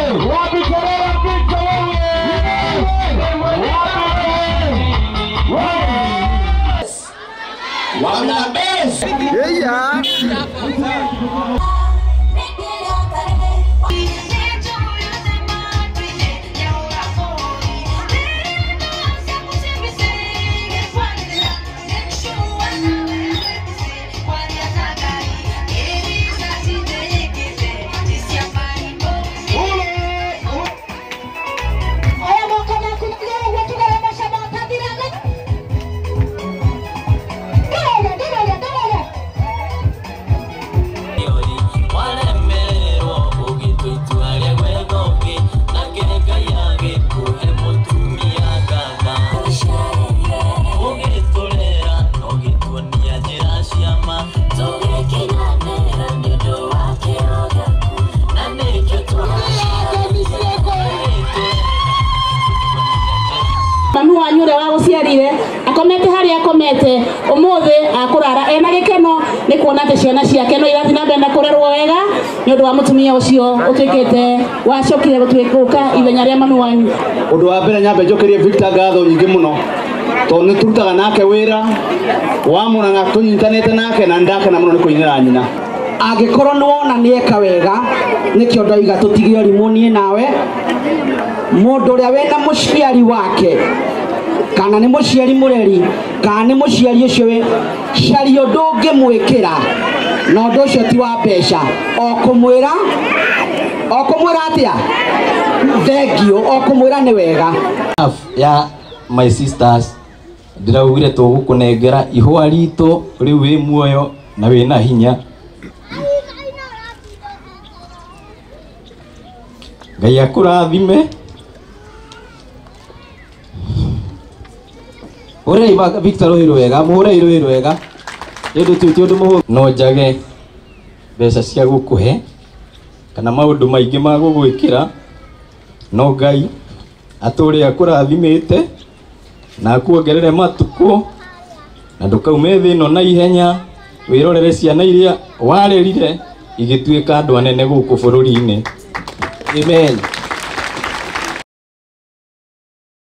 Wapi kelele Victor wewe? Wapi? Wana best. Yeah. Mami wanyu ũrĩa wagũciarire akomete harĩa akomete ũmũthĩ akũrara ena gĩkeno nĩ kuona atĩ ciana ciake no irathiĩ na mbere na kũrerwo wega nĩ ũndũ wa mũtumia ũcio ũtuĩkĩte wacokire gũtuĩka ithenya rĩa mami wanyu. Ũndũ wa mbere nyambe njokerie Victor ngatho nyingĩ mũno tondũ nĩ tũrutaga nake wĩra wa Murang'a tũnyitanĩte nake na ndakena mũno nĩ kũinĩra nyina. Angĩkorwo nĩ wona nĩeka wega nĩkĩo ndoiga tũtige ũrimũ niĩ nawe. Mũndũ ũrĩa wĩna mũciari wake kana nĩ mũciari mũreri kana nĩ mũciari ũcio wĩ caria ũndũ ũngĩmwĩkĩra na ũndũ ũcio ti wa mbeca, o kũmwĩra atĩa thengiũ, o kũmwĩra nĩ wega. Ya my sisters ndĩraugire tũgũkũnengera ihũa ritũ rĩu wĩ muoyo na wĩna hinya. Ngai akũrathime. Hũrei Victor rũhĩ rwega, mũhũrei rũhĩ rwega. Nĩ ũndũ ti ũndũ mũhũthũ. No njage mbeca cia gũkũhe kana maũndũ maingĩ ma gũgwĩkĩra, no Ngai atũre akũrathimĩte na akuongerere matukũ na ndũkaume thĩ ĩno na ihenya, wĩrorere ciana iria warerire igĩtuĩka andũ anene gũkũ bũrũri-inĩ. Amen.